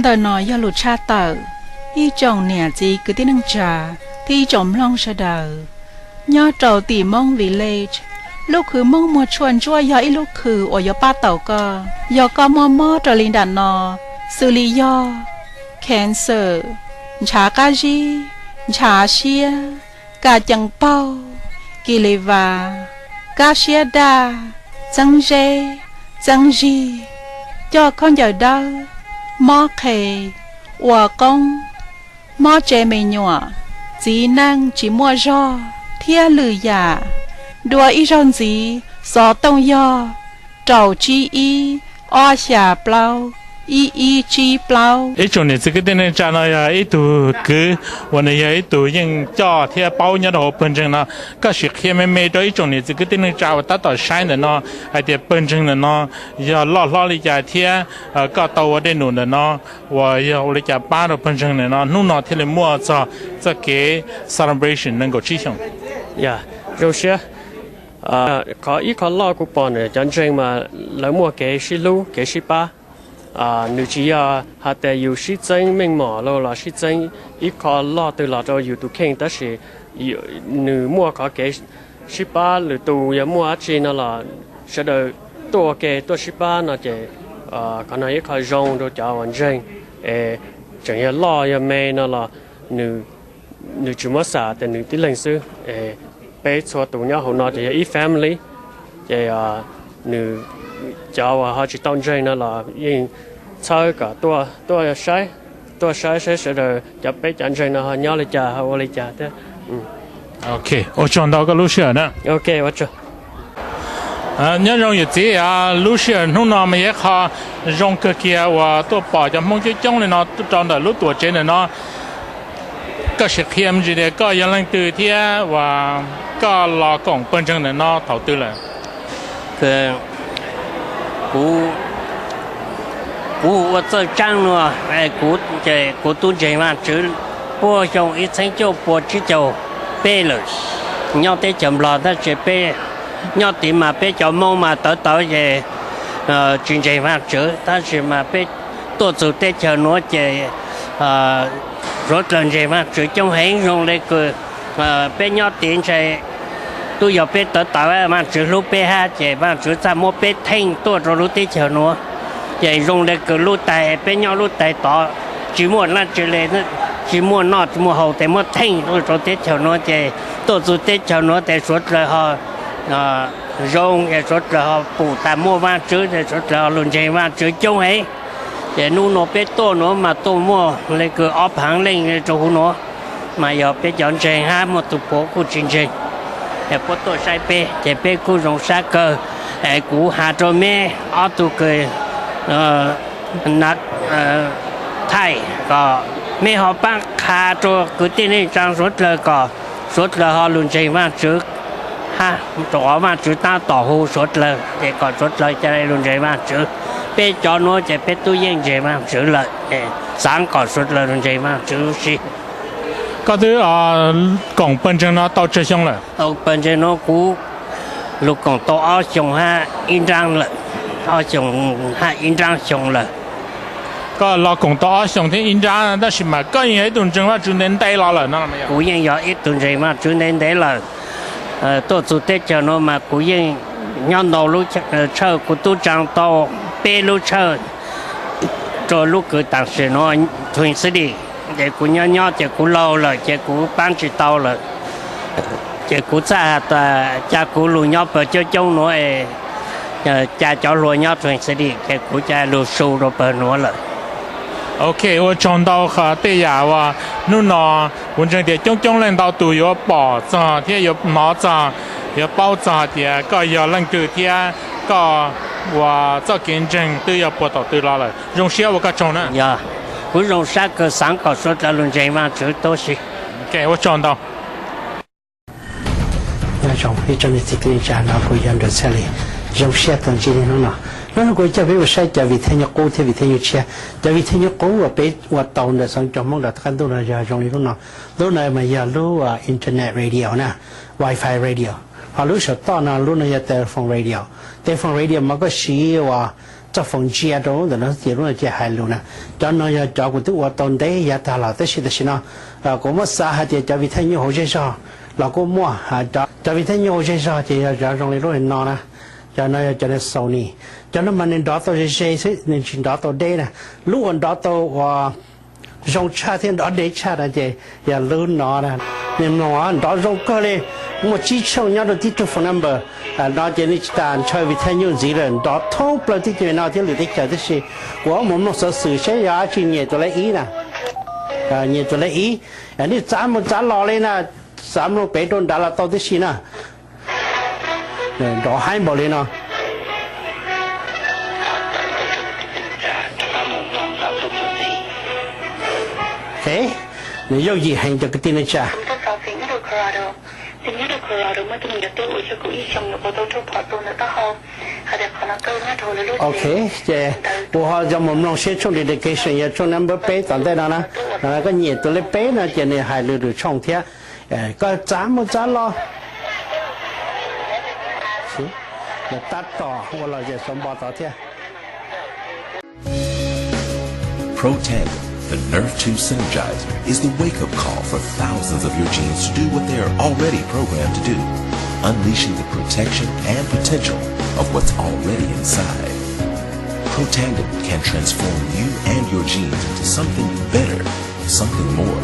Ntawm no yog lus tshaj tawm ib tsoom niam txiv kwv tij neej tsa thiab ib tsoom mloog sawv daws. Nyob rau tim Hmoob Village, lub khw Hmoob muag tshuaj ntsuab yog ib lub khw uas yuav pab tau koj yog koj muaj mob raws li nram no, xws li yog cancer, ntshav qab zib, ntshav siab, ka cees paug, kis lis vas, kab siab daj, txeeb zeb, txeeb zig, coj khaub ncaws dawb, mob qhe, ua qoob, mob tse me nyuam, txiv neej tsis muaj zog thiab lwm yam. Dua ib zaug ntxiv, xov tooj yog rau tsib ib, ob xya plaub, ib ib tsib plaub. Ib tsoom niam txiv kwv tij neej tsa, no yog ib tug kwv uas nws yog ib tug yeej coj thiab paub nyob rau hauv pawg ntseeg no. Koj sim qhia me me rau ib tsoom niam txiv kwv tij neej tsa uas tab tom saib ntawm no hais tias pawg ntseeg ntawm no yog loj hlob li cas thiab koj tau ua dej num ntawm no uas yog ua li cas pab rau pawg ntseeg ntawm no hnub no thiaj li muaj txog txoj kev celebration nees nkaum tsib xyoos. Zoo siab. Qhov ib qho loj kuv pom ntawm cov ntseeg mas lawv muaj kev sib hlub kev sib pab. Nws tsis yog hais tias yus sib txeeb meej mom los los sib txeeb ib qho loj twg los rau yus tus kheej, tab sis nws muaj qhov kev sib pab. Lwm tus yog muaj dab tsi no los sawv daws tuaj ua ke tuaj sib pab no ces qhov no ib qho zoo rau cov uas ntseeg, es tseem yog loj yog me no los nws tsis muab xam tias nws tib leeg xwb. Peb txhua tus nyob hauv no ces yog ib family, ces nws, cov uas ho tsis tau ntseeg no los yeej txhawb kom tuaj, tuaj saib, tuaj saib saib sawv daws cov, peb cov ntseeg no ho nyob li cas ho ua li cas thiab. Ok, ua tsaug ntau koj lub sij hawm na. Nyob zoo yawm txiv, lub sij hawm hnub no mas yog ib qho zoo kawg kiag uas tuaj pom cov Hmoob coob coob li no rau ntawm lub tuam tsev ntawm no. Koj sim qhia me ntsis tias koj yog leej twg thiab uas koj los koom pawg ntseeg ntawm no thaum twg lawm? Kuv, kuv hu ua Txawj Tsaab no, kuv ces kuv tub ntseeg Vaajtswv puag xyoo ib txheeb cuaj pua tsib caug peb lawm, nyob teb chaws Nplog, tab sis peb nyob tid mas peb cov Hmoob mas tawv tawv ces tsis ntseeg Vaajtswv, tab sis mas peb tuaj txug teb chaws nuav ces suav dlawg ntseeg Vaajtswv coob heev. Zoo le kws peb nyob tid ntshe tub yog peb tawv tawv, Vaajtswv hlub peb hab ces Vaajtswv txhaj muab peb theej tuaj rau lub teb chaws nuav. Ces zoo le kws lub tais, peb nyob lub tais tod tsis muaj dlaab tsi le, tsis muaj noj tsis muaj haus tes muab theej tuaj rau teb chaws nuav ces tuaj txug teb chaws nuav tes suav dlawg ho zoo, es suav dlawg ho pum tas muaj Vaajtswv tes suav dlawg ho lug ntseeg Vaajtswv coob heev. Ces nub nua peb tuaj nuav mas tuaj muaj le kws ob phaav leej rua huv nuav, mas yog peb cov ntseeg hab muaj tug puav kuj tsis ntseeg, es puab tuaj saib peb ces peb kuj zoo sab kawg. Es kuv has rua meb ob tug kws na, thaij kom meb ho paab qha rua kwv tij neej tsaa suav dlawg kom suav dlawg ho lug ntseeg Vaajtswv hab rua qhov Vaajtswv tab tom hu suav dlawg ces kom suav dlawg ca le lug ntseeg Vaajtswv. Peb cov nuav ces peb tub yeej ntseeg Vaajtswv lawm, xaav kom suav dlawg lug ntseeg Vaajtswv lub si. Koj twb koom pawg ntseeg no tau tsawg xyoo lawm? Pawg ntseeg nuav kuv lug koom tau ob xyoos hab ib nraab lawm, ob xyoos hab ib nraab xyoo lawm. Koj los koom tau ob xyoos thiab ib nraab tab sis mas koj yeej yog ib tug ntseeg Vaajtswv ntev ntev los lawm no? Kuv yeej yog ib tug ntseeg Vaajtswv ntev ntev lawm. Tuaj txug teb chaws nuav mas kuv yeej nyob ntau lub tshawj, kuv tub tsaa tau peb lub tshawj rua lub kws taam sim nuav Twin City. Ces kuv nyob nyob ces kuv laug lawm ces kuv paab tsis tau lawm. Ces kuv txhaj has tas ca kuv lug nyob pawg coob coob nuav, ca cov hluas nyob Twin City ces kuv ca lug su rua pawg nuav lawm. Ok, ua tsaug ntau qhov tej yam uas hnub no kuv ntseeg tias coob coob leej ntau tug yuav pom txog thiab yuav hnov txog, yuav paub txog hais tias koj yog leej twg thiab koj ua txoj kev ntseeg twb yog puag thaum twg los lawm. Zoo siab ua koj tsaug na. Kuv zoo sab kawg, xaav kom suav dlawg lug ntseeg Vaajtswv tub si. Ok, ua tsaug ntau. Nyob zoo ib tsoom niam txiv kwv tij neej tsa, no kuv yog Nraug Txhiaj Lis. Zoo siab tau ntsib nej hnub no. Hnub no kuv coj peb mus saib cov video nyuj qub thiab video nyuj tshiab. Cov video nyuj qub uas peb ua tau ntawm xeev cov Hmoob rau qab ntuj no yog zoo li lub no. Lub no mas yog lub internet radio na, wifi radio. Ho lub saum toj no, lub no yog telephone radio. Telephone radio mas koj siv uas txoj foos ntsia rau ntawm no ces lub no ces hais lus na. Cov no yog cov kuv twb ua tau ntev yav tag los tab sis tam sim no kuv muab xav hais tias cov vim thaj nyuj hauv zej zog los kuj muaj. Cov vim thaj nyuj hauv zej zog ces yog cov zoo li lub no na. Cov no yog cov Sony. Cov no mas nws nrov tau ze ze xwb, nws tsis nrov tau deb na. Lub uas nrov tau uas zoo tshaj thiab nrov deb tshaj no ces yog lub no na. Nws mloog nrov zoo kawg li, muaj tsib tshooj nyob rau tib tug phone number no ces nws tsis tas ntshaw vim thaj nyuj ntxiv lawm, nrov thoob plaws teb chaws no thiab lwm teb chaws tib si. Kuv mus mloog xov xwm seb yog dab tsi nyem tus lej ib na. Nyem tus lej ib, nej txav mus txav los li na, txav mloog pem rau nrad los tau tib si na. Nrov haib npaum li no. Nws yooj yim heev cov kwv tij neej tsa. Ok, ces kuv ho coj mus mloog seb tshooj dedication yog tshooj number peb tom ntej no na. Koj nyem tus lej peb no ces nws hais lwm lwm tshooj thiab. Koj txav mus txav los. Tab tom ua los yog xov npo tod thiab. Protandim, the Nerve two Synergizer, is the wake-up call for thousands of your genes to do what they are already programmed to do, unleashing the protection and potential of what's already inside. Protandim can transform you and your genes into something better, something more.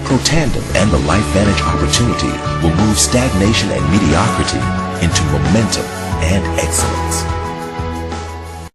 Protandim and the LifeVantage opportunity will move stagnation and mediocrity into momentum and excellence.